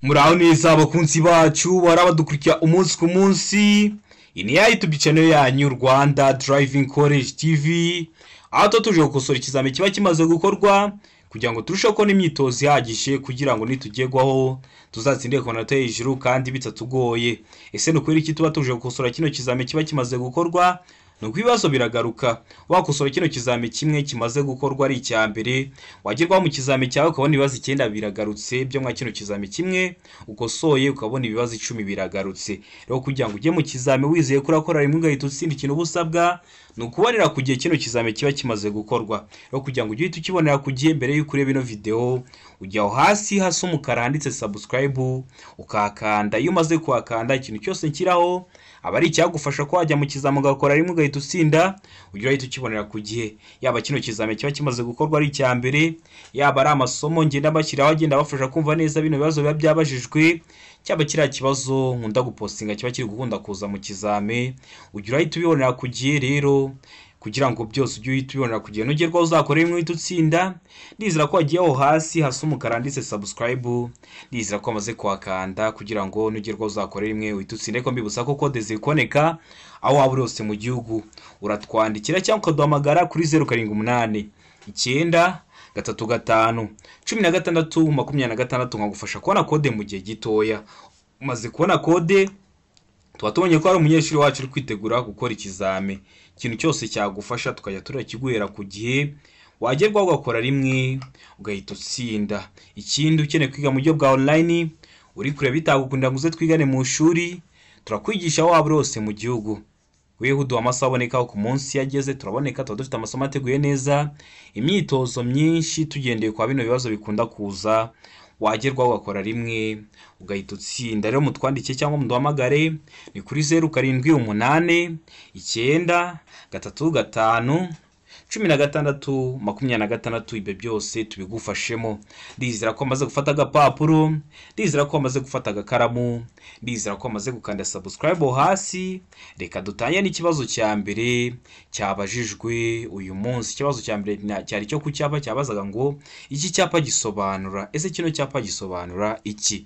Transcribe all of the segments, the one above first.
Muraho neza abakunzi bacu bahora badukurikira umunsi ku munsi. Iyi ni ya YouTube channel yanyu Rwanda Driving College TV, aho tuba tuje gukosora ikizami kiba kimaze gukorwa kugira ngo turusheho kubona imyitozo ihagije, kugira ngo nitugerwaho tuzatsinde ku manota hejuru kandi bitatugoye. Ese ni ukubera iki tuba tuje gukosora kino kizami kiba kimaze gukorwa? Ni uko ibibazo biragaruka. Wakosora kino kizami kimwe kimaze gukorwa ari icya mbere, wagerwaho mu kizami cyawe ukabona ibibazo 9 biragarutse byo mwa kino kizami kimwe ukosoye, ukabona ibibazo 10 biragarutse. Rero kugira ngo ujye mu kizami wizeye ko urakora rimwe ugahita utsinda, ikintu uba usabwa ni ukubonera ku gihe kino kizami kiba kimaze gukorwa. Rero kugira ngo ujye uhita ukibonera ku gihe, mbere y'uko ureba ino video, ujya aho hasi hasa umukara handitse subscribe ukahakanda. Iyo umaze kuhakanda, ikintu cyose nshyiraho aba ari icyagufasha ko wajya mu kizami ugakora rimwe ugahita utsinda, ujya uhita ukibonera ku gihe. Yaba kino kizami kiba kimaze gukorwa ari icya mbere, yaba ari amasomo ngenda mbashyiraho agenda abafasha kumva neza bino bibazo biba byabajijwe, cyaba kiriya kibazo nkunda gupostinga kiba kiri gukunda kuza mu kizami, ujya urahita ubibonera ku gihe. Rero kugira ngo byose ujye uhita ubibonera ku gihe, nugerwaho uzakora rimwe uhita utsinda. Ndizera ko wagiye aho hasi hasa umukara handitse subscribe, ndizera ko wamaze kuhakanda kugira ngo nugerwaho uzakora rimwe uhita utsinda. Ariko mbibutsa ko kode ziboneka aho waba uri hose mu gihugu, uratwandikira cyangwa ukaduhamagara kuri 0 7 9 3 5 16 26, nkagufasha kubona kode mu gihe gitoya. Umaze kubona kode, tuba tubonye ko hari umunyeshuri wacu uri kwitegura gukora ikizami. Ikintu cyose cyagufasha tukajya turakiguhera ku gihe, wagerwaho ugakora rimwe ugahita utsinda. Ikindi, ukeneye kwiga mu buryo bwa online, uri kureba bitagukundira ngo uze twigane mu ishuri, turakwigisha aho waba uri hose mu gihugu. Weho uduha amasaha aboneka ku munsi yageze turaboneka, tuba dufite amasomo ateguye neza, imyitozo myinshi tugendeye kwa bino bibazo bikunda kuza, wagerwaho ugakora rimwe ugahita utsinda. Rero mutwandike cyangwa muduhamagare, ni kuri 0 7 8 9 3 5 16 26. Ibyo byose tubigufashemo. Ndizera ko wamaze gufata agapapuro, ndizera ko wamaze gufata agakaramu, ndizera ko wamaze gukanda subscribe hasi. Reka dutangire n'ikibazo cya mbere cyabajijwe uyu munsi. Ikibazo cya mbere cyari cyo ku cyapa, cyabazaga ngo iki cyapa gisobanura. Ese kino cyapa gisobanura iki?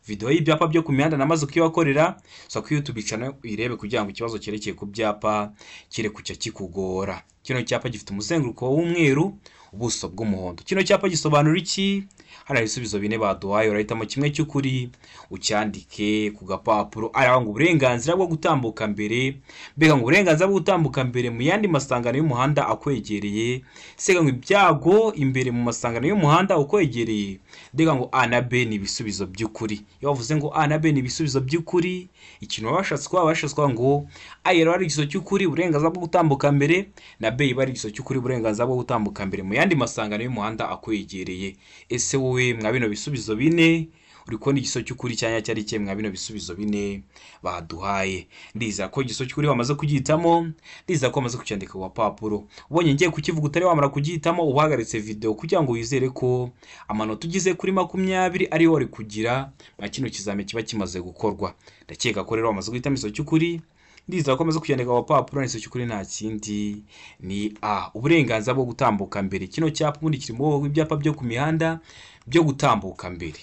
Video y'ibyapa byo ku mihanda namaze kuyibakorera, so ku YouTube channel uyirebe kugira ngo ikibazo cyerekeye ku byapa kire kujya kikugora. Kino cyapa gifite umuzenguruko w'umweru, ubuso bw'umuhondo. Kino cyapa gisobanura iki? Hano hari ibisubizo bine baduhaye, urahitamo kimwe cy'ukuri ucyandike ku gapapuro. Aravuga ngo uburenganzira bwo gutambuka mbere, mbega ngo uburenganzira bwo gutambuka mbere mu yandi masangano y'umuhanda akwegereye, sega ngo ibyago imbere mu masangano y'umuhanda ukwegereye, mbega ngo A na B ni ibisubizo by'ukuri. Iyo bavuze ngo A na B ni ibisubizo by'ukuri, ikintu baba bashatse kuba ngo A yari ari igisubizo cy'ukuri, uburenganzira bwo gutambuka mbere, na B iba ari igisubizo cy'ukuri, uburenganzira bwo gutambuka mbere mu yandi masangano y'umuhanda akwegereye. Ese wowe mwa bino bisubizo bine uri kubona igisubizo cy'ukuri cyanya cyari cye mwa bino bisubizo bine baduhaye? Ndizera ko igisubizo cy'ukuri wamaze kugihitamo, ndizera ko wamaze kucyandika ku gapapuro. Ubonye ngiye kukivuga utari wamara kugihitamo, uhagaritse video kugira ngo wizere ko amanota ugize kuri 20 ariyo wari kugira mwa kino kizami kiba kimaze gukorwa. Ndakeka ko rero wamaze guhitamo igisubizo cy'ukuri, ndizera ko wamaze kucyandika ku gapapuro. Igisubizo cy'ukuri nta kindi, ni A, uburenganzira bwo gutambuka mbere. Kino cyapa ubundi kiri mu bwoko bw'ibyapa byo ku mihanda byo gutambuka mbere.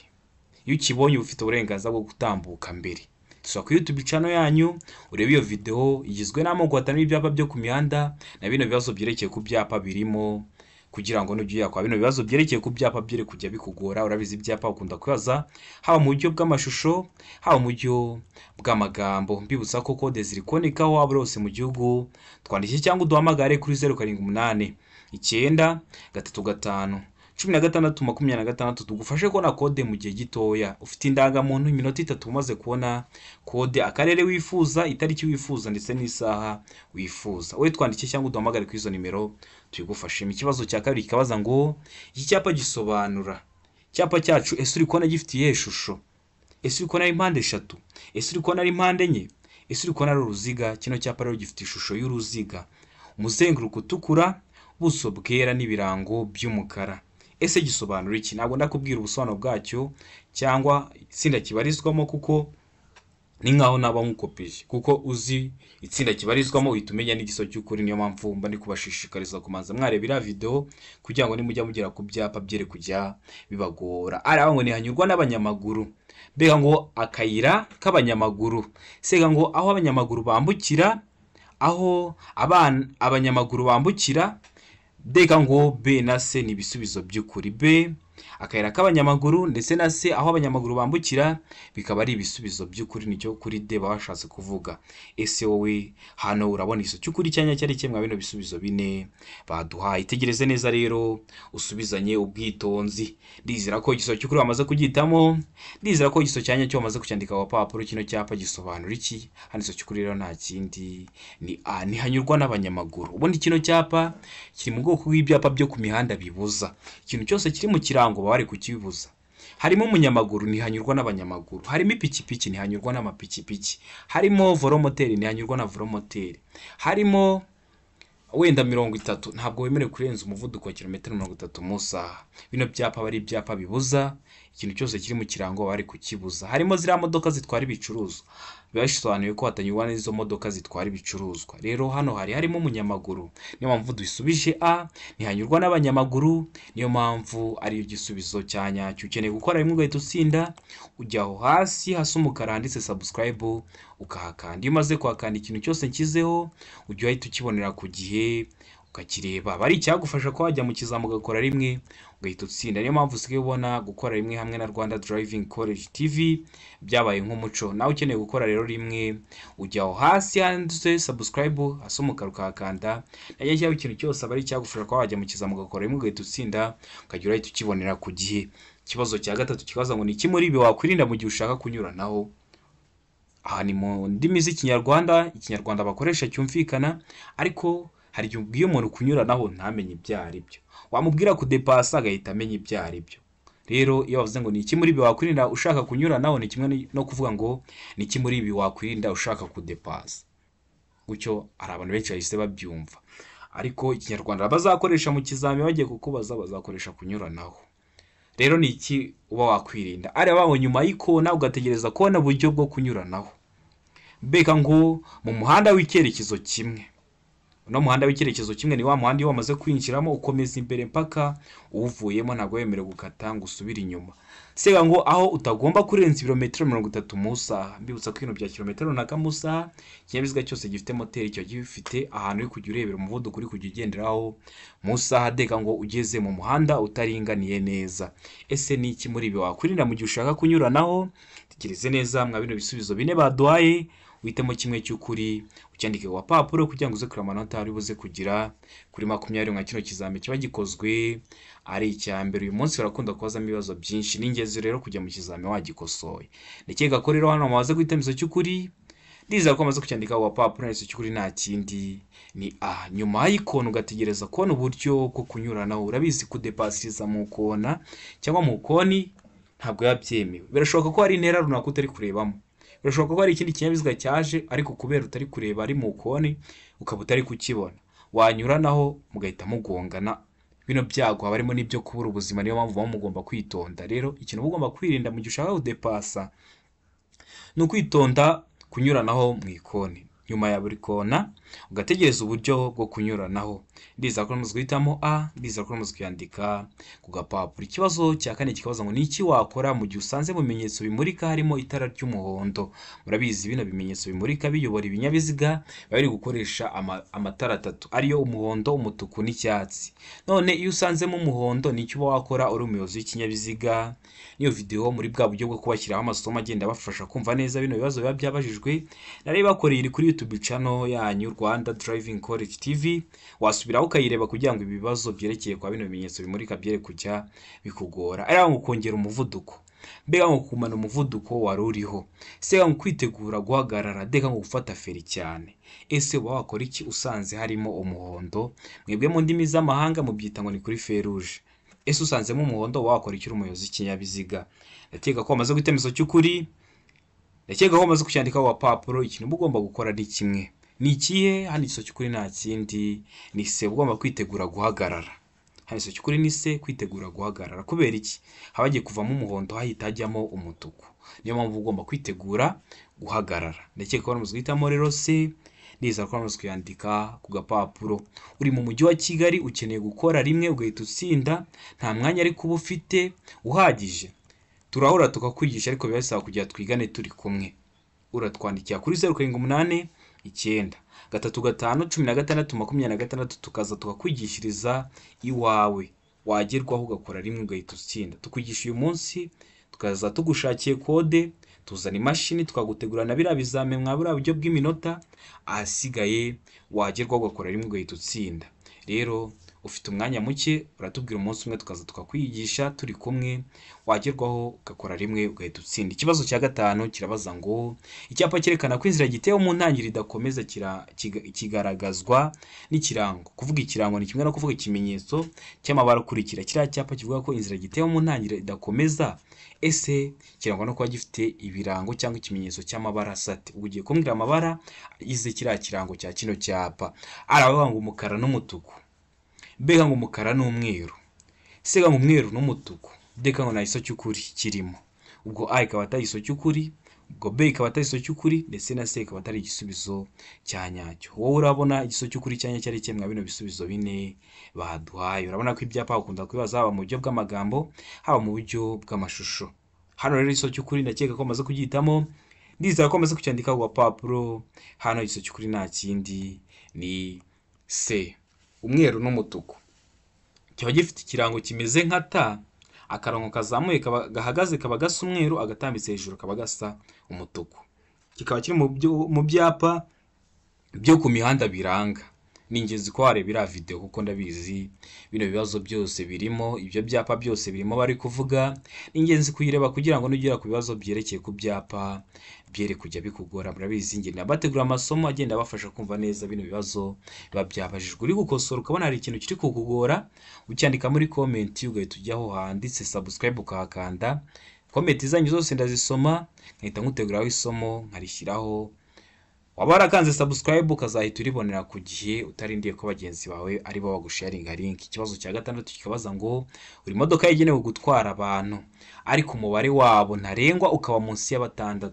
Iyo ukibonye uba ufite uburenganzira bwo gutambuka mbere. Dusura kuri YouTube channel yanyu urebe iyo video igizwe n'amoko atanu y'ibyapa byo ku mihanda, na bino bibazo byerekeye ku byapa birimo, kugira ngo nujya kwa bino bibazo byerekeye ku byapa byere kujya bikugora. Urabizi, ibyapa ukunda kubaza haba mu buryo bw'amashusho, haba mu buryo bw'amagambo. Mbibutsa ko kode ziri kuboneka aho waba uri hose mu gihugu. Twandike cyangwa uduhamagare kuri 0 7 8 9 3 5 16 26, tugufashe kubona kode mu gihe gitoya. Ufite indangamuntu, iminota 3 umaze kubona kode, akarere wifuza, itariki wifuza ndetse n'isaha wifuza. Wowe twandike cyangwa uduhamagare kuri izo nimero tubigufashemo. Ikibazo cya kabiri kikabaza ngo iki cyapa gisobanura. Icyapa cyacu, ese uri kubona gifite iyihe shusho? Ese uri kubona ari mpande eshatu? Ese uri kubona ari mpande enye? Ese uri kubona ari uruziga? Kino cyapa rero gifite ishusho y'uruziga, umuzenguruko utukura, ubuso bwera n'ibirango by'umukara. Ese gisobanura iki? Ntabwo ndakubwira ubusobanuro bwacyo cyangwa itsinda kibarizwamo, kuko Ni nkaho naba nkukopeje, kuko uzi itsinda kibarizwamo uhita umenya n'igiso cy'ukuri. Niyo mpamvu mba ndi kubashishikariza kumanza mwareba iriya video, kugira ngo nimujya mugera ku byapa byere kujya bibagora. Ari aho ngo ntihanyurwa n'abanyamaguru, mbega ngo akayira k'abanyamaguru, sega ngo aho abanyamaguru bambukira, aho abana abanyamaguru bambukira. Deka ngo B na C ni ibisubizo by'ukuri. B akayira k'abanyamaguru ndetse na C aho abanyamaguru bambukira bikaba ari ibisubizo by'ukuri, nicyo kuri D baba bashatse kuvuga. Ese wowe hano urabona igisubizo cy'ukuri cyanya cyari kimwe bino bisubizo bine baduhaye? Itegereze neza rero usubizanye ubwitonzi. Ndizera ko igisubizo cy'ukuri bamaze kugitamo, ndizera ko igisubizo cyanya cyo bamaze kucyandika ku papuro. Kino cyapa gisobanura iki? Hano igisubizo cy'ukuri rero nta kindi ni A, ntihanyurwa n'abanyamaguru. Ubundi kino cyapa kiri mu bwoko bw'ibyapa byo ku mihanda bibuza ikintu cyose kiri mu kirango, baba bari kukibuza. Harimo umunyamaguru, ntihanyurwa n'abanyamaguru. Harimo ipikipiki, ntihanyurwa n'amapikipiki. Harimo voromoteri, ntihanyurwa na voromoteri. Harimo wenda 30, ntabwo wemerewe kurenza umuvuduko wa kilometero 30 mu isaha. Bino byapa aba ari ibyapa bibuza ikintu cyose kiri mu kirango, baba bari kukibuza. Harimo ziriya modoka zitwara ibicuruzwa, biba bisobanuye ko hatanyurwa n'izo modoka zitwara ibicuruzwa. Rero hano hari harimo umunyamaguru, niyo mpamvu dusubije A, ntihanyurwa n'abanyamaguru, niyo mpamvu ari igisubizo cya nyacyo. Ukeneye gukora rimwe ugahita utsinda, ujya aho hasi hasa umukara handitse subscribe ukahakanda. Iyo umaze kuhakanda, ikintu cyose nshyizeho ujya uhita ukibonera ku gihe ukakireba. Aba ari icyagufasha ko wajya mu kizami ugakora rimwe ugahita utsinda. Niyo mpamvu usigaye ubona gukora rimwe hamwe na Rwanda Driving College TV byabaye nk'umuco. Nawe ukeneye gukora rero rimwe, ujya aho hasi handitse subscribe hasa umukara ukahakanda, najya nshyiraho ikintu cyose aba ari icyagufasha kuba wajya mu kizami ugakora rimwe ugahita utsinda, ukajya urahita ukibonera ku gihe. Ikibazo cya gatatu kibaza ngo ni iki muri ibi wakwirinda mu gihe ushaka kunyuranaho? Aha ni mu ndimi z'Ikinyarwanda, Ikinyarwanda bakoresha cyumvikana, ariko hari igihe ubwiye umuntu kunyuranaho ntamenye ibyo ari byo, wamubwira kudepasa agahita amenya ibyo ari byo. Rero iyo bavuze ngo ni iki muri ibi wakwirinda ushaka kunyuranaho, ni kimwe no kuvuga ngo ni iki muri ibi wakwirinda ushaka kudepasa. Gutyo hari abantu benshi bahise babyumva, ariko Ikinyarwanda bazakoresha mu kizami bagiye kukubaza bazakoresha kunyuranaho. Rero ni iki uba wakwirinda? Ari abaho nyuma y'ikona ugategereza kubona uburyo bwo kunyuranaho. Mbega ngo mu muhanda w'icyerekezo kimwe. Uno muhanda w'icyerekezo kimwe ni wa muhanda iyo wamaze kwinjiramo ukomeza imbere mpaka uwuvuyemo, ntabwo wemerewe gukata ngo usubire inyuma. Sega ngo aho utagomba kurenza ibirometero 30 mu isaha. Mbibutsa ko ibintu bya kilometero runaka mu isaha, ikinyabiziga cyose gifite moteri kiba gifite ahantu uri kujya urebera umuvuduko uri kujya ugenderaho mu isaha. Deka ngo ugeze mu muhanda utaringaniye neza. Ese ni iki muri ibi wakwirinda mu gihe ushaka kunyuranaho? Tekereze neza mwa bino bisubizo bine baduhaye, uhitemo kimwe cy'ukuri ucyandike ku gapapuro kugira ngo uze kureba amanota ari buze kugira kuri 20 nka kino kizami kiba gikozwe ari icya mbere. Uyu munsi barakunda kubazamo ibibazo byinshi, ni ingenzi rero kujya mu kizami wagikosoye. Ndakeka ko rero hano mumaze guhitamo igisubizo cy'ukuri, ndizera ko bamaze kucyandika ku gapapuro. Igisubizo cy'ukuri nta kindi ni A. Nyuma y'ikona ugategereza kubona uburyo bwo kunyuranaho. Urabizi kudepasiriza mu kona cyangwa mu koni ntabwo biba byemewe. Birashoboka ko hari intera runaka utari kurebamo, birashoboka ko hari ikindi kinyabiziga cyaje ariko kubera utari kureba ari mu koni ukaba utari kukibona, wanyuranaho mugahita mugongana. Bino byago haba harimo n'ibyo kubura ubuzima, niyo mpamvu muba mugomba kwitonda. Rero ikintu uba ugomba kwirinda mu gihe ushaka kudepasa ni ukwitonda kunyuranaho mu ikoni. Nyuma ya buri kona ugategereza uburyo bwo kunyuranaho. Ndizera ko mumaze guhitamo A, ndizera ko mumaze kuyandika ku gapapuro. Ikibazo cya kane kikabaza ngo ni iki wakora mu gihe usanze mu bimenyetso bimurika harimo itara ry'umuhondo? Murabizi bino bimenyetso bimurika biyobora ibinyabiziga biba biri gukoresha amatara atatu ariyo umuhondo, umutuku n'icyatsi. None iyo usanzemo umuhondo ni iki uba wakora uri umuyobozi w'ikinyabiziga? Niyo video muri bwa buryo bwo kubashyiraho amasomo agenda abafasha kumva neza bino bibazo biba byabajijwe, nari bakoreye iri kuri YouTube channel yanyu Rwanda Driving College TV, wasubiraho ukayireba kugira ngo ibibazo byerekeye kwa bino bimenyetso bimurika byere kujya bikugora. Ari ngo kongera umuvuduko, mbega ngo kumana umuvuduko wari uriho, sega ngo kwitegura guhagarara, deka ngo gufata feri cyane. Ese uba wakora iki usanze harimo umuhondo? Mwebwe mu ndimi z'amahanga mubyita ngo ni kuri feruje. Ese usanzemo umuhondo uba wakora iki uri umuyobozi w'ikinyabiziga? Ndakeka ko wamaze guhitamo igisubizo cy'ukuri, ndakeka ko wamaze kucyandikaho ku gapapuro. Ikintu uba ugomba gukora ni kimwe. Ni ikihe? Hano igisubizo cy'ukuri nta kindi ni se, ugomba kwitegura guhagarara. Hano igisubizo cy'ukuri ni C, kwitegura guhagarara. Kubera iki? Haba hagiye kuvamo umuhondo hahita hajyamo umutuku, niyo mpamvu ugomba kwitegura guhagarara. Ndakeka ko wamaze guhitamo rero C, ndizera ko wamaze kuyandika ku gapapuro. Uri mu mujyi wa Kigali ukeneye gukora rimwe ugahita utsinda, nta mwanya ariko uba ufite uhagije. Turahura tukakwigisha ariko biba bisaba kugira twigane turi kumwe. Uratwandikira kuri 0 7 8 9 3 5 16 26, tukaza tukakwigishiriza iwawe, wagerwaho ugakora rimwe ugahita utsinda. Tukwigisha uyu munsi, tukaza tugushakiye kode, tuzana imashini tukagutegura na biriya bizame mwa buriya buryo bw'iminota, ahasigaye wagerwaho ugakora rimwe ugahita utsinda. Rero ufite umwanya muke, uratubwira umunsi umwe tukaza tukakwigisha turi kumwe, wagerwaho ugakora rimwe ugahita utsinda. Ikibazo cya gatanu kirabaza ngo icyapa cyerekana ko inzira gitewe mu ntangiriro idakomeza kigaragazwa n'ikirango. Kuvuga ikirango ni kimwe no kuvuga ikimenyetso cy'amabara akurikira. Kiriya cyapa kivuga ko inzira gitewe mu ntangiriro idakomeza, ese kirangwa no kuba gifite ibirango cyangwa ikimenyetso cy'amabara asate? Ubwo ugiye kumbwira amabara agize kiriya kirango cya kino cyapa. Aravuga ngo umukara n'umutuku, mbega ngo umukara n'umweru, sega ngo umweru n'umutuku, ndeka ngo nta giso cy'ukuri kirimo. Ubwo A ikaba atari igiso cy'ukuri, ubwo B ikaba atari igiso cy'ukuri, ndetse na C ikaba atari igisubizo cya nyacyo. Wowe urabona igiso cy'ukuri cya nyacyo ari kimwe mwa bino bisubizo bine baduhaye. Urabona ko ibyapa bakunda kubibaza haba mu buryo bw'amagambo, haba mu buryo bw'amashusho. Hano rero igiso cy'ukuri ndakeka ko bamaze kugihitamo, ndizera ko bamaze kucyandika ku gapapuro. Hano igiso cy'ukuri nta kindi ni C, umweru n'umutuku. Kiba gifite ikirango kimeze nka T, akarongo kazamuye gahagaze kaba gasa umweru, agatambitse hejuru kaba gasa umutuku. Kikaba kiri mu byapa byo ku mihanda biranga. Ni ingenzi ko wareba iriya video kuko ndabizi bino bibazo byose birimo, ibyo byapa byose birimo bari kuvuga. Ni ingenzi kuyireba kugira ngo nugera ku bibazo byerekeye ku byapa byere kujya bikugora. Murabizi njye nabategura amasomo agenda abafasha kumva neza bino bibazo biba byabajijwe. Uri gukosora ukabona hari ikintu kiri kukugora, ucyandika muri comment ugahita ujya aho handitse subscribe ukahakanda. Comment zanyu zose ndazisoma, nkahita nkuteguraho isomo nkarishyiraho. Waba warakanze subscribe ukazahita uribonera ku gihe, utarindiye ko bagenzi bawe ari bo bagusharinga link. Ikibazo cya gatandatu kikabaza ngo buri modoka yagenewe gutwara abantu ariko umubare wabo ntarengwa ukaba munsi ya 6,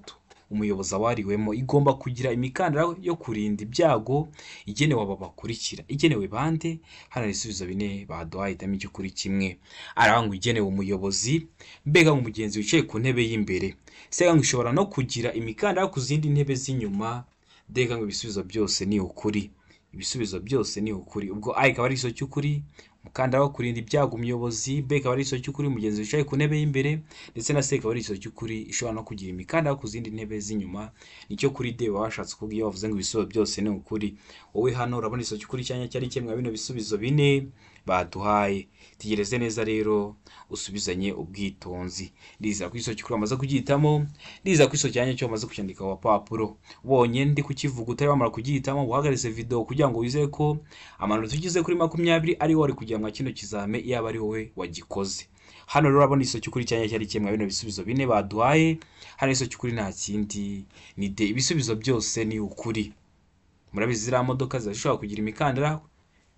umuyobozi awariwemo igomba kugira imikandara yo kurinda ibyago igenewe aba bakurikira. Igenewe bande? Hano ibisubizo bine baduhaye, hitamo icy'ukuri kimwe. Aravuga ngo igenewe umuyobozi, mbega ngo umugenzi wicaye ku ntebe y'imbere, sega ngo ishobora no kugira imikandara ku zindi ntebe z'inyuma, ndeka ngo ibisubizo byose ni ukuri. Ibisubizo byose ni ukuri. Ubwo A ikaba ari igisubizo cy'ukuri, umukandara wo kurinda ibyago umuyobozi, B ikaba ari igisubizo cy'ukuri, umugenzi wicaye ku ntebe y'imbere, ndetse na C ikaba ari igisubizo cy'ukuri, ishobora no kugira imikandara ku zindi ntebe z'inyuma. Nicyo kuri D baba bashatse kuvuga iyo bavuze ngo ibisubizo byose ni ukuri. Wowe hano urabona igisubizo cy'ukuri cyanya cyari kimwe bino bisubizo bine baduhaye. Tegereze neza rero usubizanye ubwitonzi. Ndizera ko igisubizo cy'ukuri wamaze kugihitamo, ndizera ko igisubizo cyanya cyo wamaze kucyandika ku papuro. Ubonye ndi kukivuga utari wamara kugihitamo, uhagaritse video kugira ngo wizere ko amanota ugize kuri 20 ari wowe wari kujya mwa kino kizame, yaba ari wowe wagikoze. Hano rero urabona igisubizo cy'ukuri cyanya cyari kimwe bino bisubizo bine baduhaye. Hano igisubizo cy'ukuri nta kindi ni D. Ibisubizo byose ni ukuri. Murabizi ziriya modoka zishobora kugira imikandara,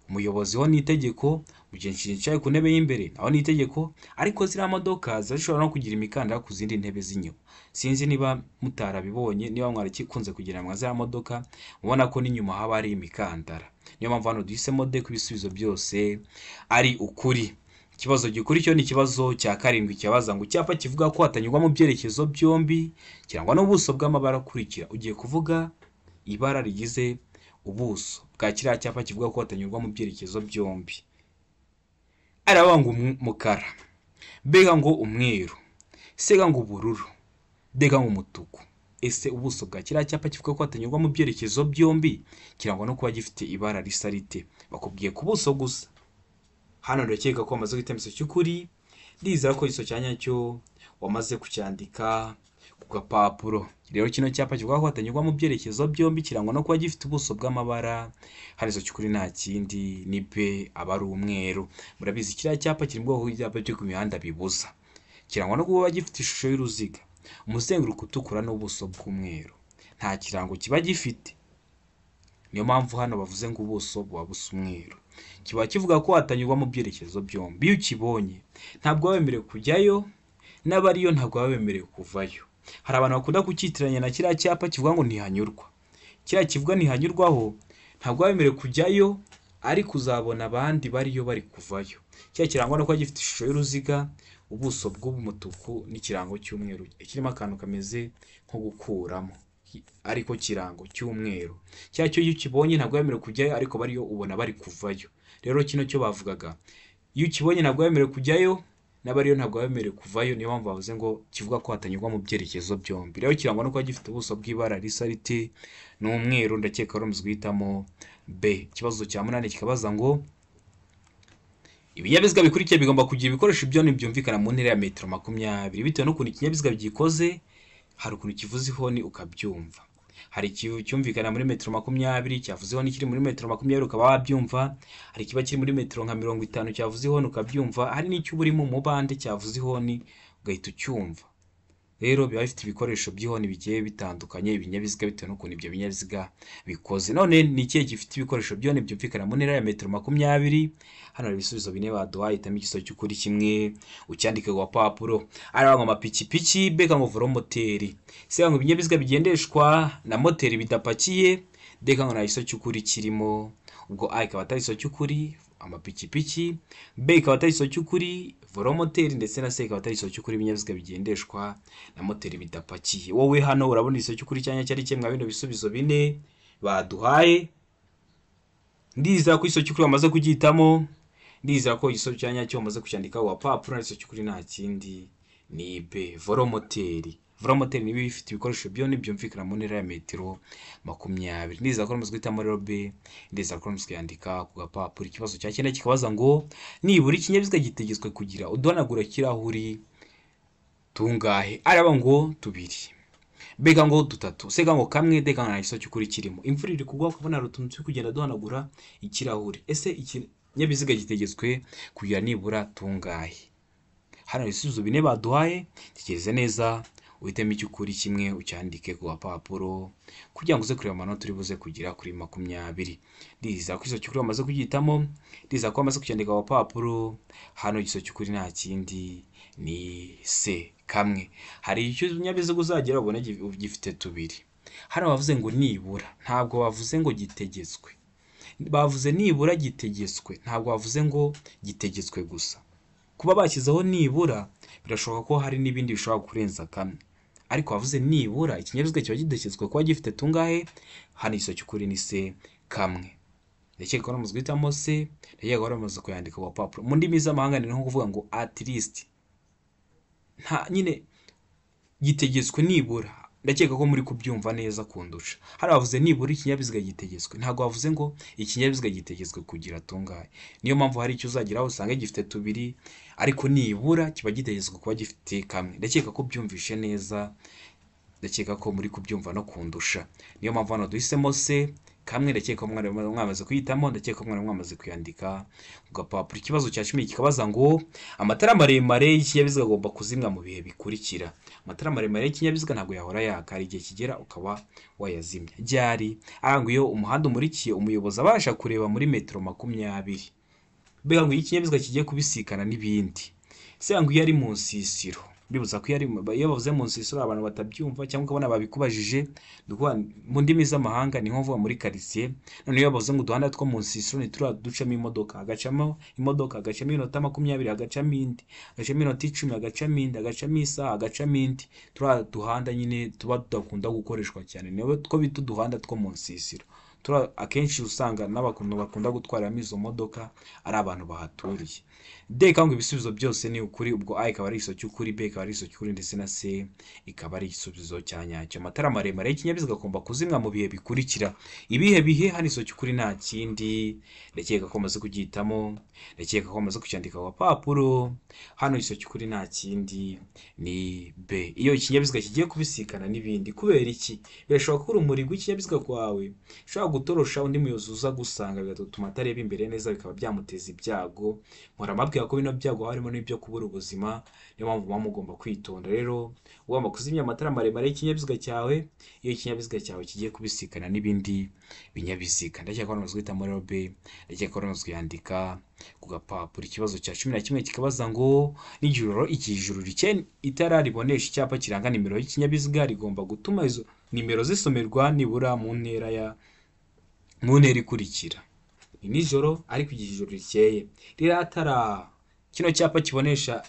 umuyobozi ho ni itegeko, umugenzi yicaye ku ntebe y'imbere naho ni itegeko, ariko ziriya modoka zishobora no kugira imikandara ku zindi ntebe z'inyuma. Sinzi niba mutarabibonye, niba mwarakunze kugira mwa ziriya modoka mubona ko n'inyuma haba hari imikandara. Niyo mpamvu hano duhisemo D ko ibisubizo byose ari ukuri. Ikibazo gikurikiyeho ni ikibazo cya karindwi cyabaza ngo icyapa kivuga ko hatanyurwa mu byerekezo byombi kirangwa n'ubuso bw'amabara akurikira. Ugiye kuvuga ibara rigize ubuso bwa kiriya cyapa kivuga ko hatanyurwa mu byerekezo byombi. Aravuga ngo umukara, mbega ngo umweru, sega ngo ubururu, ndeka ngo umutuku. Ese ubuso bwa kiriya cyapa kivuga ko hatanyurwa mu byerekezo byombi kirangwa no kuba gifite ibara risa rite? Bakubwiye ku buso gusa. Hano ndakeka ko wamaze guhitamo igisubizo cy'ukuri, ndizera ko igisubizo cya nyacyo wamaze kucyandika ku gapapuro. Rero kino cyapa kivuga ko hatanyurwa mu byerekezo byombi kirangwa no kuba gifite ubuso bw'amabara, hano igisubizo cy'ukuri nta kindi ni B, aba ari umweru. Murabizi kiriya cyapa kiri mu bwoko bw'ibyapa byo ku mihanda bibuza, kirangwa no kuba gifite ishusho y'uruziga, umuzenguruko utukura n'ubuso bw'umweru. Nta kirango kiba gifite, niyo mpamvu hano bavuze ngo ubuso buba busa umweru. Kiba kivuga ko hatanyurwa mu byerekezo byombi. Iyo ukibonye ntabwo baba bemerewe kujyayo, n'abariyo ntabwo baba bemerewe kuvayo. Hari abantu bakunda kucyitiranya na kiriya cyapa kivuga ngo ntihanyurwa. Kiriya kivuga ntihanyurwaho ntabwo baba bemerewe kujyayo, ariko uzabona abandi bariyo bari kuvayo. Kiriya kirangwa no kuba gifite ishusho y'uruziga, ubuso bw'umutuku n'ikirango cy'umweru kirimo akantu kameze nko gukuramo, ariko kirango cy'umweru. Kiriya cyo iyo ukibonye ntabwo wemerewe kujyayo, ariko bariyo ubona bari kuvayo. Rero kino cyo bavugaga, iyo ukibonye ntabwo wemerewe kujyayo, n'abariyo ntabwo bemerewe kuvayo. Niyo mpamvu bavuze ngo kivuga ko hatanyurwa mu byerekezo byombi. Rero kirangwa no kuba gifite ubuso bw'ibara risa rite n'umweru. Ndakeka ari guhitamo B. Ikibazo cya 8 kikabaza ngo ibinyabiziga bikurikiye bigomba kugira ibikoresho byoni byumvikana mu ntera ya metero 20. Bitewe n'ukuntu ikinyabiziga gikoze, hari ukuntu kivuza ihoni ukabyumva. Hari icyumvikana muri metero 20 cyavuze ihoni kiri muri metero 20 ukaba wabyumva. Hari ikiba kiri muri metero nka 50 cyavuze ihoni ukabyumva. Hari n'icyo uba uri mu mubande cyavuze ihoni ugahita ucyumva. Rero biba bifite ibikoresho by'ihoni bigiye bitandukanye ibinyabiziga bitewe n'ukuntu ibyo binyabiziga bikoze. None ni ikihe gifite ibikoresho by'ihoni byumvikana mu ntera ya metero 20? Hano hari ibisubizo bine baduhaye, hitamo igisubizo cy'ukuri kimwe ucyandike ku gapapuro. Ari ngo amapikipiki, B ngo velomoteri, C ngo ibinyabiziga bigendeshwa na moteri bidapakiye, D ngo nta gisubizo cy'ukuri kirimo. Ubwo A ikaba atari igisubizo cy'ukuri amapikipiki, B ikaba atari igisubizo cy'ukuri velomoteri, ndetse na C ikaba atari igisubizo cy'ukuri ibinyabiziga bigendeshwa na moteri bidapakiye. Wowe hano urabona igisubizo cy'ukuri cyanya cyari kimwe bino bisubizo bine baduhaye. Ndizera ko igisubizo cy'ukuri bamaze kugihitamo, ndizera ko igisubizo cya nyacyo bamaze kucyandika ku gapapuro. Igisubizo cy'ukuri nta kindi ni B, velomoteri. Velomoteri niba ifite ibikoresho byoni byumvikana mu ntera ya metero 20. Ndizera ko bamaze guhitamo rero B, ndizera ko bamaze kuyandika ku gapapuro. Ikibazo cya 9 kikabaza ngo nibura ikinyabiziga gitegetswe kugira uduhanagura kirahuri tungahe? Araba ngo 2, B ngo 3, C ngo 1, D ngo nta gisubizo cy'ukuri kirimo. Imvura iri kugwa ukabona hari utuntu turi kugenda duhanagura ikirahuri. Ese ikinyabiziga gitegetswe kugira nibura tungahe? Hano ibisubizo bine baduhaye, tekereze neza uhitemo icy'ukuri kimwe ucyandike ku gapapuro kugira ngo uze kureba amanota uri buze kugira kuri 20. Ndizera ko igisubizo cy'ukuri bamaze kugihitamo, ndizera ko bamaze kucyandika ku gapapuro. Hano igisubizo cy'ukuri nta kindi ni C, 1. Hari icyo ikinyabiziga uzagera ubone gifite 2. Hano bavuze ngo nibura, ntabwo bavuze ngo gitegetswe. Bavuze nibura gitegetswe, ntabwo bavuze ngo gitegetswe gusa. Kuba bashyizeho nibura birashoboka ko hari n'ibindi bishobora kurenza 1, ariko bavuze nibura ikinyabiziga kiba gitegetswe kuba gifite tungahe? Hano igisubizo cy'ukuri ni C, 1. Ndakeka ko bamaze guhitamo C, ndakeka ko bamaze kuyandika ku gapapuro. Mu ndimi z'amahanga ni nko kuvuga ngo at least, nta nyine gitegetswe nibura. Ndakeka ko muri kubyumva neza kundusha. Hano bavuze nibura ikinyabiziga gitegetswe, ntabwo bavuze ngo ikinyabiziga gitegetswe kugira tungahe. Niyo mpamvu hari icyo uzageraho usanga gifite 2, ariko nibura kiba gitegetswe kuba gifite 1. Ndakeka ko byumvishe neza, ndakeka ko muri kubyumva no kundusha. Niyo mpamvu hano duhisemo C, 1. Ndakeka ko mwamaze kuyitamo, ndakeka ko mwamaze kuyandika ku gapapuro. Ikibazo cya 10 kikabaza ngo amatara maremare y'ikinyabiziga agomba kuzimwa mu bihe bikurikira. Amatara maremare y'ikinyabiziga ntabwo yahora yaka, hari igihe kigera ukaba wayazimya. Ryari? Arangwa iyo umuhanda umurikiye umuyobozi abasha kureba muri metero 20. Mbega ngo iyo ikinyabiziga kigiye kubisikana n'ibindi. Se ngo iyo ari mu nsisiro. Bibuza ko iyo bavuze mu nsisiro abantu batabyumva cyangwa ukabona babikubajije, mu ndimi z'amahanga ni nko kuvuga muri quartier. None iyo bavuze ngo uduhanda two mu nsisiro ni turiya ducamo imodoka, hagacamo imodoka, hagacamo iminota 20, hagacamo indi, hagacamo iminota 10, hagacamo indi, hagacamo isaha, hagacamo indi. Turiya duhanda nyine tuba tudakunda gukoreshwa cyane, niyo two bita uduhanda two mu nsisiro. Akenshi usanga n'abantu bakunda gutwaramo izo modoka ari abantu bahaturiye. D ngo ibisubizo byose ni ukuri, ubwo A ikaba ari igisubizo cy'ukuri, B ikaba ari igisubizo cy'ukuri, ndetse na C ikaba ari igisubizo cya nyacyo. Amatara maremare y'ikinyabiziga agomba kuzimwa mu bihe bikurikira. Ibihe bihe? Hano igisubizo cy'ukuri nta kindi. Ndakeka ko bamaze kugihitamo, ndakeka ko bamaze kucyandika ku gapapuro. Hano igisubizo cy'ukuri nta kindi ni B. Iyo ikinyabiziga kigiye kubisikana n'ibindi, kubera iki? Birashoboka ko urumuri rw'ikinyabiziga kwawe ushobora Ushobora gutorosha undi muyobozi uza gusanga bigatuma atareba imbere neza, bikaba byamuteza ibyago. Mpora mbabwira ko bino byago harimo n'ibyo kubura ubuzima, niyo mpamvu muba mugomba kwitonda. Rero ugomba kuzimya amatara maremare y'ikinyabiziga cyawe iyo ikinyabiziga cyawe kigiye kubisikana n'ibindi binyabiziga. Ndakeka ko wamaze guhitamo rero B, ndakeka ko wamaze kuyandika ku gapapuro. Ikibazo cya 11 kikabaza ngo nijoro igihe ijuru rikeye itara ribonesha icyapa kiranga nimero y'ikinyabiziga rigomba gutuma izo nimero zisomerwa nibura mu ntera ikurikira. Ni nijoro ariko igihe ijuru rikeye ririya tara, kino cyapa kibonesha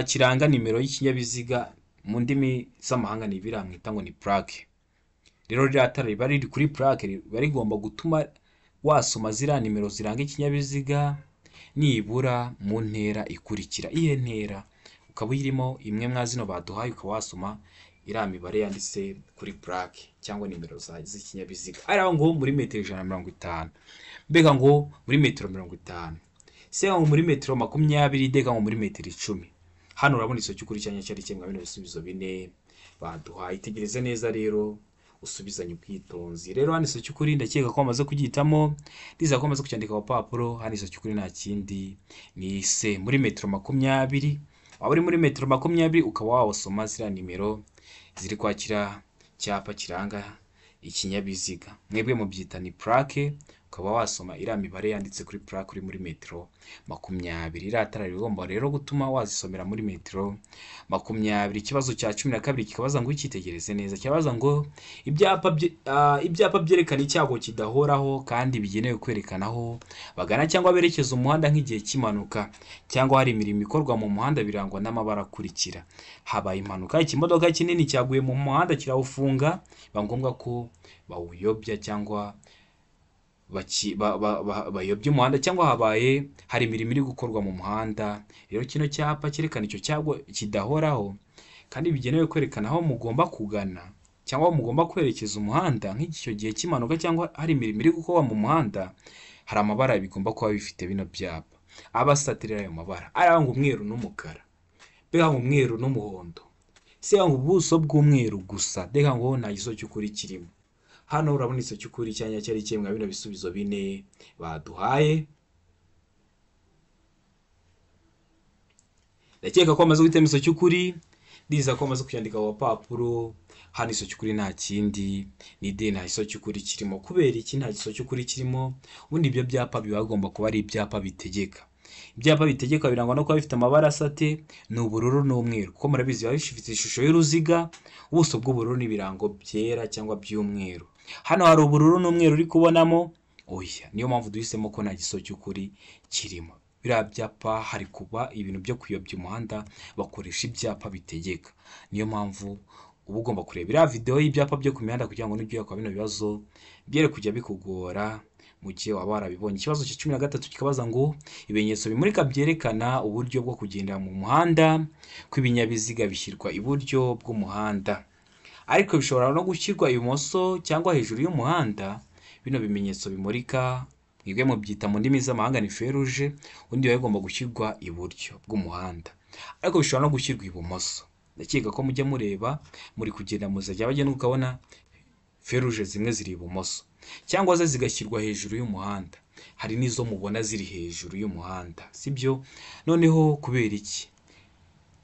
kiranga nimero y'ikinyabiziga mu ndimi z'amahanga ni biriya mwita ngo ni plaque. Rero ririya tara riba riri kuri plaque riba rigomba gutuma wasoma ziriya nimero ziranga ikinyabiziga nibura mu ntera ikurikira. Iyihe ntera? Ukaba uyirimo imwe mwa zino baduhaye, ukaba wasoma iriya mibare yanditse kuri plaque cyangwa nimero z'ikinyabiziga. Ari aho ngo muri metero 150, mbega ngo muri metero 50, se ngo muri metero 20, ndega ngo muri metero 10. Hano urabona iso cy'ukuri cyanya cyari kimwe bino bisubizo bine baduhaye. Itegereze neza rero usubizanye ubwitonzi. Rero hano iso cy'ukuri ndakeka ko bamaze kugihitamo, ndizera ko bamaze kucyandika ku papuro. Hano iso cy'ukuri nta kindi ni se muri metero 20. Waba uri muri metero 20 ukaba wawusoma ziriya nimero ziri kwakira cyapa kiranga ikinyabiziga, mwebwe mubyita ni plaque, ukaba wasoma iriya mibare yanditse kuri plaque uri muri metero 20. Iriya tara rigomba rero gutuma wazisomera muri metero 20. Ikibazo cya 12 kikabaza ngo icyitegereze neza, kibaza ngo ibyapa byerekana icyago kidahoraho kandi bigenewe kwerekana aho bagana cyangwa berekeza umuhanda nk'igihe cy'impanuka cyangwa hari imirimo ikorwa mu muhanda birangwa n'amabara akurikira. Habaye impanuka, ikimodoka kinini cyaguye mu muhanda kirawufunga, biba ngombwa ko bawuyobya cyangwa bayobya umuhanda, cyangwa habaye hari imirimo iri gukorwa mu muhanda. Rero kino cyapa cyerekana icyo cyago kidahoraho kandi bigenewe kwerekana aho mugomba kugana cyangwa aho mugomba kwerekeza umuhanda nk'icyo gihe cy'impanuka cyangwa hari imirimo iri gukorwa mu muhanda, hari amabara bigomba kuba bifite bino byapa. Aba asatirira ayo mabara aranga umweru n'umukara, mbega ngo umweru n'umuhondo, se ngo ubuso bw'umweru gusa, ndega ngo nta giso cy'ukuri kirimo. Hano urabona iso cy'ukuri cyanya cyari kimwe bino bisubizo bine baduhaye. Ndakeka ko amaze guhitamo iso cy'ukuri, ndiza ko amaze kucyandika ku papuro. Hano iso cy'ukuri nta kindi ni D, nta giso cy'ukuri kirimo. Kubera iki nta giso cy'ukuri kirimo? Ubundi ibyo byapa biba bigomba kuba ari ibyapa bitegeka. Ibyapa bitegeka birangwa no kuba bifite amabara asate, ni ubururu n'umweru, kuko murabizi biba bifite ishusho y'uruziga, ubuso bw'ubururu n'ibirango byera cyangwa by'umweru. Hano hari ubururu n'umweru uri kubonamo, oya, niyo mpamvu duhisemo ko nta giso cy'ukuri kirimo. Biriya byapa hari kuba ibintu byo kuyobya umuhanda, bakoresha ibyapa bitegeka. Niyo mpamvu uba ugomba kureba iriya video y'ibyapa byo ku mihanda kugira ngo nibyo yakwa bino bibazo byere kujya bikugora mu gihe waba warabibonye. Ikibazo cya 13 kikabaza ngo ibimenyetso bimurika byerekana uburyo bwo kugenda mu muhanda kw'ibinyabiziga bishyirwa iburyo bw'umuhanda, ariko bishobora no gushyirwa ibumoso cyangwa hejuru y'umuhanda. Bino bimenyetso bimurika mwebwe mubyita mu ndimi z'amahanga ni feu rouge, ubundi biba bigomba gushyirwa iburyo bw'umuhanda, ariko bishobora no gushyirwa ibumoso. Ndakeka ko mujya mureba muri kugenda muzajya bagenda ukabona feu rouge zimwe ziri ibumoso cyangwa ze zigashyirwa hejuru y'umuhanda, hari n'izo mubona ziri hejuru y'umuhanda, sibyo? Noneho kubera iki?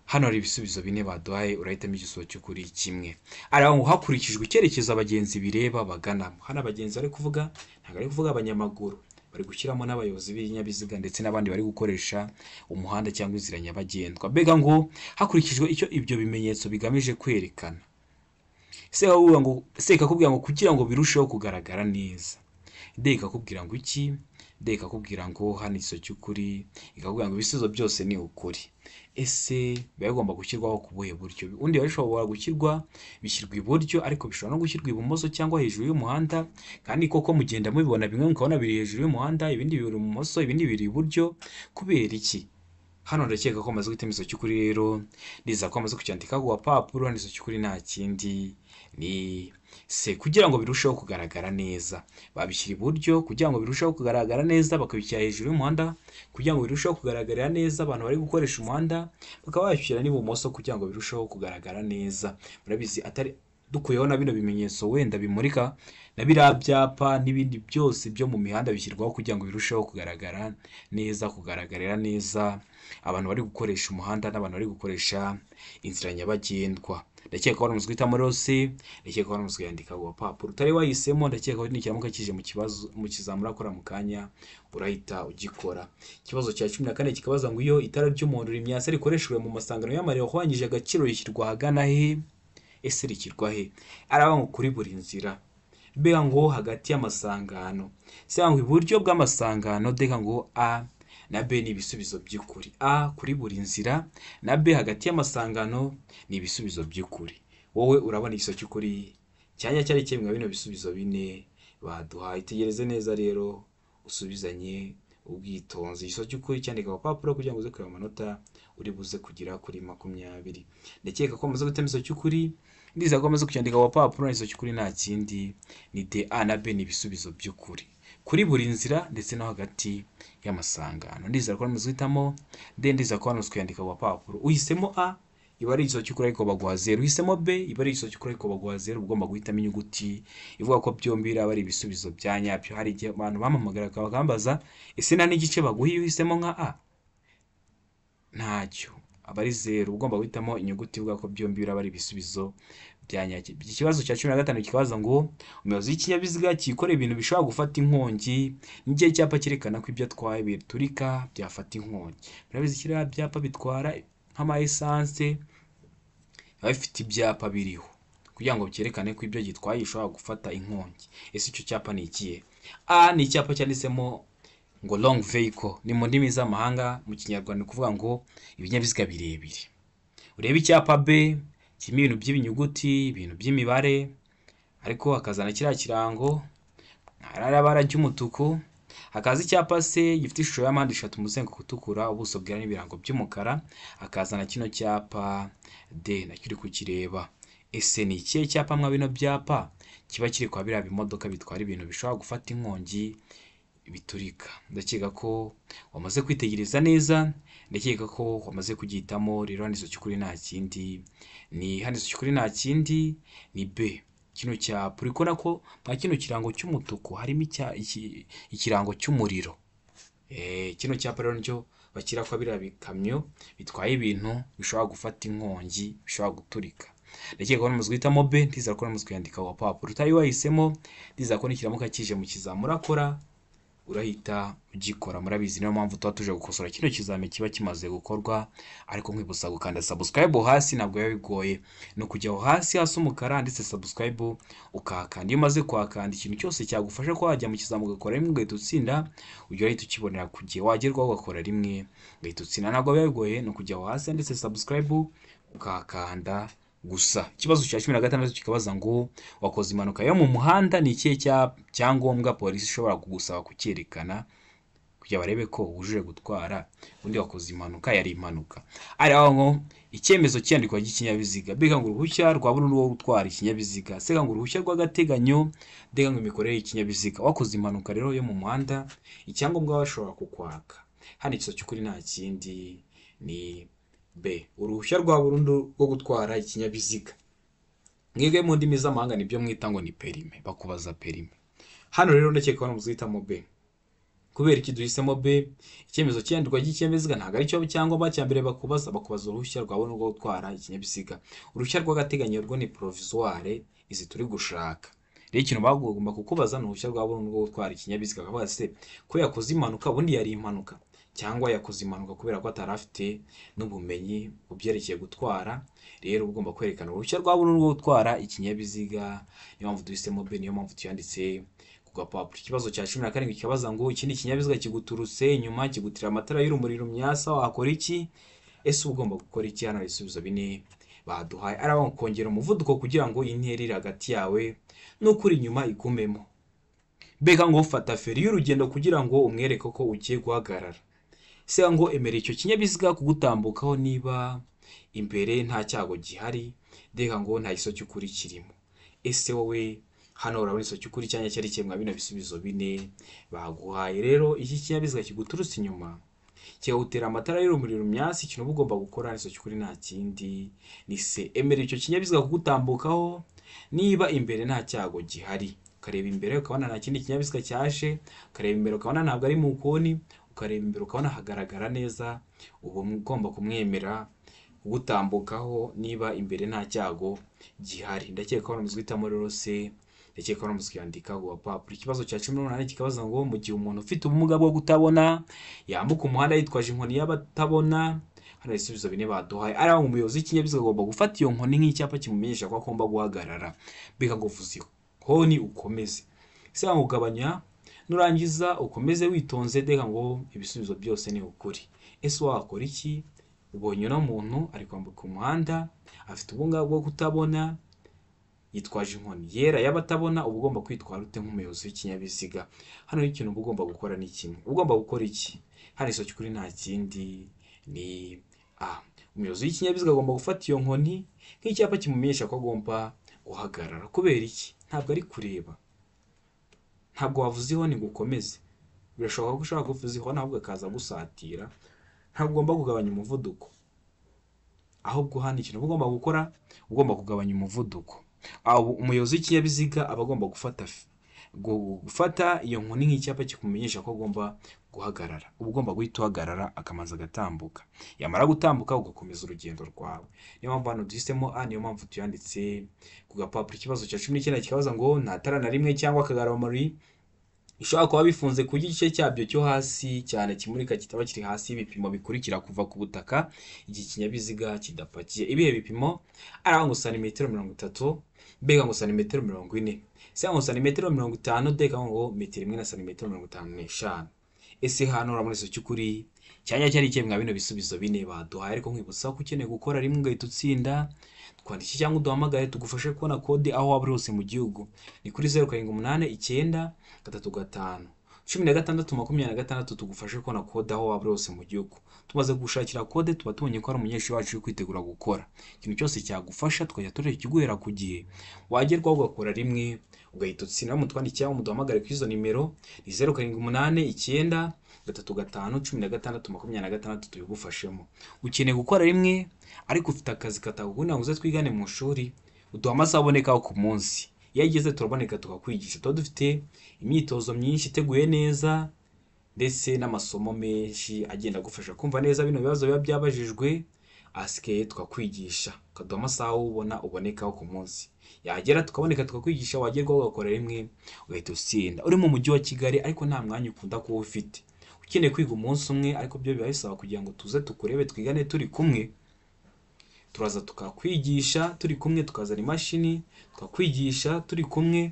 Hano hari ibisubizo bine baduhaye, urahitamo igisubizo cy'ukuri kimwe. Ari aho hakurikijwe icyerekezo abagenzi bireba baganamo. Hano abagenzi bari kuvuga ntabwo ari kuvuga abanyamaguru, bari gushyiramo n'abayobozi b'ibinyabiziga ndetse n'abandi bari gukoresha umuhanda cyangwa inzira nyabagendwa. Mbega ngo hakurikijwe icyo ibyo bimenyetso bigamije kwerekana. Se ikakubwira ngo kugira ngo birusheho kugaragara neza. D ikakubwira ngo iki? D ikakubwira ngo hano igiso cy'ukuri, ikakubwira ngo ibisubizo byose ni ukuri. Ese biba bigomba gushyirwaho ku buhe buryo? Ubundi biba bishobora gushyirwa, bishyirwa iburyo ariko bishobora no gushyirwa ibumoso cyangwa hejuru y'umuhanda, kandi koko mugenda mubibona bimwe mukabona biri hejuru y'umuhanda, ibindi biri ibumoso, ibindi biri iburyo. Kubera iki? Hano ndakeka ko amaze guhitamo igiso cy'ukuri rero, ndizera ko amaze kucyandika ku gapapuro. Hano igiso cy'ukuri nta kindi ni se kugira ngo birusheho kugaragara neza. Babishyira iburyo kugira ngo birusheho kugaragara neza, bakabishyira hejuru y'umuhanda kugira ngo birusheho kugaragarira neza abantu bari gukoresha umuhanda, bakaba babishyira n'ibumoso kugira ngo birusheho kugaragara neza. Murabizi atari Dukuyeho na bino bimenyetso wenda bimurika na biriya byapa n'ibindi byose byo mu mihanda bishyirwaho kugira ngo birusheho kugaragara neza, kugaragarira neza abantu bari gukoresha umuhanda n'abantu bari gukoresha inzira nyabagendwa. Ndakeka ko wari umaze guhitamo rwose, ndakeka ko wari umaze kuyandika ku gapapuro. Utari wahisemo, ndakeka ko nikiramuka kije mu kibazo mu kizamini urakora mu kanya urahita ugikora. Ikibazo cya 14 kikabaza ngo iyo itara ry'umuhondo rimyatsa rikoreshejwe mu masangano y'amarira ahwanyije agaciro rishyirwa ahagana he? Ese rishyirwa he? Araba ngo kuri buri nzira, mbega ngo hagati y'amasangano, se ngo iburyo bw'amasangano, deka ngo A na B ni ibisubizo by'ukuri. A kuri buri nzira na B hagati y'amasangano ni ibisubizo by'ukuri. Wowe urabona igisubizo cy'ukuri cyanya cyari kimwe bino bisubizo bine baduhaye. Itegereze neza rero usubizanye ubwitonzi. Igisubizo cy'ukuri cyandika ku papuro kugira ngo uze kureba amanota uri buze kugira kuri 20. Ndakeka ko amaze guhitamo igisubizo cy'ukuri, ndizera ko amaze kucyandika ku papuro. Igisubizo cy'ukuri nta kindi ni D. A na B ni ibisubizo by'ukuri kuri buri nzira ndetse no hagati y'amasangano. Ndizera ko amaze guhitamo D, ndizera ko amaze kuyandika ku papuro. Uhisemo A iba ari igisubizo cy'ukuri ariko baguha 0, uhisemo B iba ari igisubizo cy'ukuri ariko baguha 0. Ugomba guhitamo inyuguti ivuga ko byombi biraba ari ibisubizo bya nyabyo. Hari igihe abantu bampamagara bakambaza ese nta n'igice baguha iyo uhisemo nka A? Ntacyo, aba ari 0. Ugomba guhitamo inyuguti ivuga ko byombi biraba ari ibisubizo bya nyabyo. Ikibazo cya 15 kikabaza ngo umuyobozi w'ikinyabiziga cyikoreye ibintu bishobora gufata inkongi n'igihe cyapa cyerekana ko ibyo atwaye biturika byafata inkongi. Murabizi kiriya byapa bitwara nk'ama essence biba bifite ibyapa biriho kugira ngo byerekane ko ibyo gitwaye gishobora gufata inkongi. Ese icyo cyapa ni ikihe? A ni icyapa cyanditsemo ngo long vehicle, ni mu ndimi z'amahanga, mu kinyarwanda ni ukuvuga ngo ibinyabiziga birebire. Urebe icyapa B kirimo ibintu by'ibinyuguti, ibintu by'imibare, ariko hakazana kiriya kirango hari ibara ry'umutuku. Hakaza icyapa C gifite ishusho ya mpande eshatu, umuzenguruko utukura, ubuso bwera n'ibirango by'umukara. Hakazana kino cyapa D nacyo uri kukireba. Ese ni ikihe cyapa mwa bino byapa kiba kiri kwa biriya bimodoka bitwara ibintu bishobora gufata inkongi biturika? Ndakeka ko wamaze kwitegereza neza, ndakeka ko wamaze kugihitamo. Rero handitse cy'ukuri nta kindi ni handitse cy'ukuri nta kindi ni B. Kino cyapa uri kubona ko mwa kino kirango cy'umutuku harimo ikirango cy'umuriro. Kino cyapa rero nicyo bashyira kwa biriya bikamyo bitwaye ibintu bishobora gufata inkongi, bishobora guturika. Ndakeka ko wamaze guhitamo B, ndizera ko wamaze kuyandika ku gapapuro. Utari wahisemo, ndizera ko nikiramuka kije mu kizamini urakora urahita ugikora. Murabizi niyo mpamvu tuba tuje gukosora kino kizamini kiba kimaze gukorwa. Ariko nkwibutsa gukanda subscribe hasi, ntabwo biba bigoye, ni ukujya aho hasi hasi umukara handitse subscribe ukahakanda. Iyo umaze kuhakanda, ikintu cyose cyagufasha ko wajya mu kizamini ugakora rimwe ugahita utsinda, ujya urahita ukibonera ku gihe. Wagerwaho ugakora rimwe ugahita utsinda, ntabwo biba bigoye, ni ukujya aho hasi handitse subscribe ukahakanda gusa. Ikibazo cya 16 kikabaza ngo wakoze impanuka yo mu muhanda, ni ikihe cyangombwa polisi ishobora kugusaba kucyerekana kugira barebe ko wujuje gutwara? Undi wakoze impanuka yari impanuka. Ari aho ngo icyemezo cy'iyandikwa ry'ikinyabiziga, mbega ngo uruhushya rwa burundu rwo gutwara ikinyabiziga, se ngo uruhushya rw'agateganyo, mbega ngo imikorere y'ikinyabiziga. Wakoze impanuka rero yo mu muhanda, icyangombwa bashobora kukwaka. Hano igisubizo cy'ukuri nta kindi ni B, uruhushya rwa burundu rwo gutwara ikinyabiziga. Mwebwe mu ndimi z'amahanga nibyo mwita ngo ni perime, bakubaza perime. Hano rero ndakeka ko muzi B. Kubera iki duhisemo B? Icyemezo cy'iyandikwa ry'ikinyabiziga ntabwo ari cyo cyangombwa cya mbere bakubaza, bakubaza uruhushya rwa burundu rwo gutwara ikinyabiziga. Uruhushya rw'agateganyo rwo ni provisoire, izi turi gushaka. Rero ikintu bagomba kukubaza ni uruhushya rwa burundu rwo gutwara ikinyabiziga. Bakavuga se ko yakoze impanuka, ubundi yari impanuka cyangwa yakoze impanuka kubera ko atari afite n'ubumenyi mu byerekeye gutwara. Rero ugomba kwerekana uruhushya rwa burundu rwo gutwara ikinyabiziga. Niyo mpamvu duhisemo B, niyo mpamvu tuyanditse ku gapapuro. Ikibazo cya 17 kikabaza ngo ikindi kinyabiziga kiguturutse inyuma kigutira amatara y'urumuri rumyasa, wakora iki? Ese uba ugomba gukora iki? Hano ibisubizo bine baduhaye. Araba kongera umuvuduko kugira ngo intera iri hagati yawe n'ukuri inyuma igumemo. Mbega ngo fata feri y'urugendo kugira ngo umwereke ko ugiye guhagarara. Se ngo emera icyo kinyabiziga kugutambukaho niba imbere nta cyago gihari, ndeka ngo nta giso cy'ukuri kirimo. Ese wowe hano urabona igiso cy'ukuri cyanya cyari kimwe bino bisubizo bine baguhaye. Rero iki kinyabiziga kiguturutse inyuma kikagutera amatara y'urumuri rumyasi, ikintu uba ugomba gukora igiso cy'ukuri nta kindi ni se emera icyo kinyabiziga kugutambukaho Niba imbere nta cyago gihari, ukareba imbere ukabona nta kindi kinyabiziga cyaje, ukareba imbere ukabona ntabwo ari mu koni, ukareba imbere ukabona hagaragara neza, uba ugomba kumwemera kugutambukaho niba imbere nta cyago gihari. Ndakeka ko waramaze guhitamo rero se, ndakeka ko waramaze kuyandika ku gapapuro. Ikibazo cya 18 kikabaza ngo mu gihe umuntu ufite ubumuga bwo kutabona yambuka umuhanda yitwaje inkoni y'abatabona, hano ibisubizo bine baduhaye ari aho umuyobozi w'ikinyabiziga agomba gufata iyo nkoni nk'icyapa kimumenyesha ko agomba guhagarara, bikaguvuza honi ukomeze, se kugabanya nurangiza ukomeze witonze, deka ngo ibisubizo byose ni ukuri. Ese wakora iki? Ubonye uno muntu ari kwambuka umuhanda afite ubumuga bwo kutabona, yitwaje inkoni yera y'abatabona, uba ugomba kwitwara ute nk'umuyobozi w'ikinyabiziga? Hano ikintu uba ugomba gukora ni kimwe, uba ugomba gukora iki? Hano isoki kuri nta kindi ni A. Umuyobozi w'ikinyabiziga agomba gufata iyo nkoni nk'icyapa kimumenyesha ko agomba guhagarara. Kubera iki? Ntabwo ari kureba, ntabwo wavuze ihoni ngo ukomeze, birashoboka ko ushobora kuvuza ihoni ahubwo akaza agusatira. Ntabwo ugomba kugabanya umuvuduko, ahubwo hano ikintu uba ugomba gukora, ugomba kugabanya umuvuduko. Umuyobozi w'ikinyabiziga aba agomba gufata iyo nkoni nk'icyapa kikumenyesha ko agomba guhagarara. Uba ugomba guhita uhagarara akamanza agatambuka, yamara gutambuka ugakomeza urugendo rwawe. Niyo mpamvu hano duhisemo A, niyo mpamvu tuyanditse ku gapapuro. Ikibazo cya 19 kikabaza ngo nta tara na rimwe cyangwa akagarurarumuri bishobora kuba bifunze ku gice cyabyo cyo hasi cyane kimurika kitaba kiri hasi y'ibipimo bikurikira kuva ku butaka igihe ikinyabiziga kidapakiye. Ibihe bipimo? Ari ngo santimetero 30, mbega ngo santimetero 40, se ngo santimetero 50, deka ngo metero 1 na santimetero 55. Ese hano urabona iso cy'ukuri cyanya cyari ikihe mwa bino bisubizo bine baduhaye? Ariko nkwibutsa ko ukeneye gukora rimwe ugahita utsinda, twandike cyangwa uduhamagare tugufashe kubona kode aho waba uri hose mu gihugu. Ni kuri 0 7 8 9 3 5 16 26, tugufashe kubona kode aho waba uri hose mu gihugu. Tumaze gushakira kode tuba tubonye ko ari umunyeshuri wacu uri kwitegura gukora. Ikintu cyose cyagufasha tukajya tureba ikiguhera ku gihe, wagerwaho ugakora rimwe ugahita utsinda. Mutwandike cyangwa muduhamagare kuri izo nimero ni 0 7 8 9 3 5 16 26, tubigufashemo. Ukeneye gukora rimwe ariko ufite akazi katagukundira ngo uze twigane mu ishuri, uduha amasaha aboneka ku munsi. Iyo ageze turaboneka tukakwigisha. Tuba dufite imyitozo myinshi iteguye neza ndetse n'amasomo menshi agenda agufasha kumva neza bino bibazo biba byabajijwe, asike tukakwigisha, ukaduha amasaha ubona ubonekaho ku munsi. Yagera tukaboneka tukakwigisha, wagerwaho ugakora rimwe ugahita utsinda. Uri mu mujyi wa Kigali ariko nta mwanya ukunda kuba ufite, ukeneye kwiga umunsi umwe ariko byo biba bisaba kugira ngo tuze tukurebe twigane turi kumwe, turaza tukakwigisha turi kumwe, tukazana imashini tukakwigisha turi kumwe,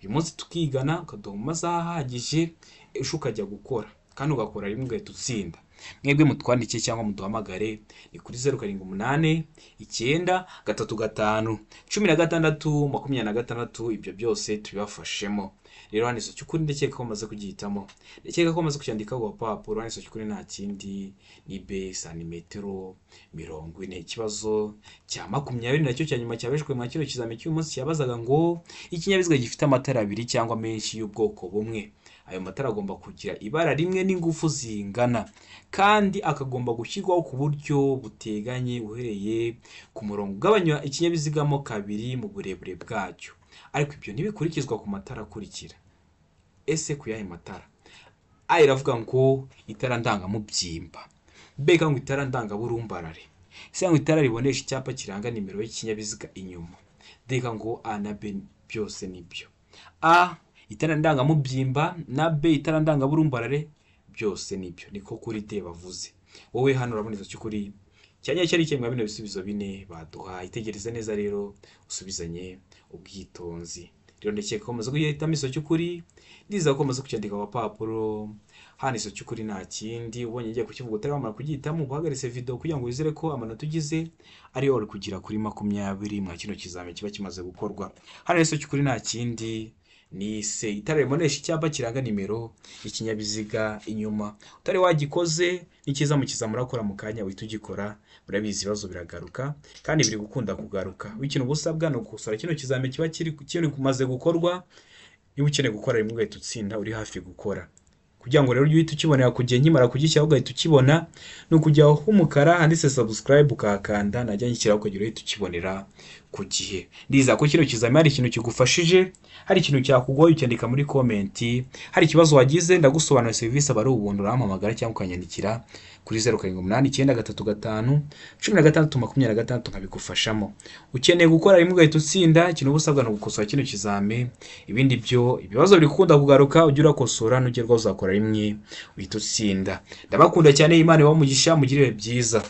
uyu munsi tukigana ukaduha amasaha ahagije, ejo ukajya gukora kandi ugakora rimwe ugahita utsinda. Mwebwe mutwandike cyangwa muduhamagare ni kuri 0 7 8 9 3 5 16 26, ibyo byose tubibafashemo. Rero hano iso cy'ukuri ndakeka ko maze kugihitamo, ndakeka ko maze kucyandika ku gapapuro. Hano iso cy'ukuri nta kindi ni B santimetero 40. Ikibazo cya 20 nacyo cya nyuma cyabeshwe mwa kino kizami cy'uyu munsi cyabazaga ngo ikinyabiziga gifite amatara abiri cyangwa menshi y'ubwoko bumwe, ayo matara agomba kugira ibara rimwe n'ingufu zingana, kandi akagomba gushyirwaho ku buryo buteganye uhereye ku murongo ugabanya ikinyabiziga mo kabiri mu burebure bwacyo. Ariko ibyo ntibikurikizwa ku matara akurikira. Ese ku yahe matara? A iravuga ngo itara ndangamubyimba, B ngo itara ndangaburumbarare, C ngo itara ribonesha icyapa kiranga nimero y'ikinyabiziga inyuma, D ngo A na B byose nibyo. A itara ndangamubyimba na B itara ndangaburumbarare byose nibyo, niko kuri D bavuze. Wowe hano urabona izo cy'ukuri cyanya cyari kimwe bino bisubizo bine baduhaye. Itegereze neza rero usubizanye ubwitonzi. Rero ndakeka ko mumaze guhitamo iso cy'ukuri, ndizera ko mumaze kucyandika ku gapapuro. Hano iso cy'ukuri nta kindi, ubonye ngiye kukivuga utari wamara kugihitamo, uhagaritse video kugira ngo wizere ko amanota ugize ariyo wari kugira kuri 20 mwa kino kizami kiba kimaze gukorwa. Hano iso cy'ukuri nta kindi ni C itara ribonesha icyapa kiranga nimero y'ikinyabiziga inyuma. Utari wagikoze nikiza mu kizami urakora mu kanya uhita ugikora, murabizi ibibazo biragaruka kandi biri gukunda kugaruka. Ikintu ubusabwa ni ugukosora kino kizami kiba kiri kumaze gukorwa. Niba ukeneye gukora rimwe ugahita utsinda uri hafi gukora, kugira ngo rero uhite ukibonera ku gihe nkimara kugishyiraho ugahita ukibona, ni ukujya aho umukara handitse subscribe ukahakanda, najya nyishyiraho ukagira uhita ukibonera ku gihe. Ndizera ko kino kizami hari ikintu kigufashije, hari ikintu cyakugoye ucyandika muri comment, hari ikibazo wagize ndagusobanurira. Serivisi aba ari ubuntu, urampamagara cyangwa ukanyandikira kuri 0789351626 nkabigufashamo. Ukeneye gukora rimwe ugahita utsinda, ikintu uba usabwa ni ugukosora kino kizami. Ibindi byo ibibazo biri gukunda kugaruka, ujye urakosora, nugerwaho uzakora rimwe uhita utsinda. Ndabakunda cyane, Imana ibahe umugisha, mugire ibihe byiza.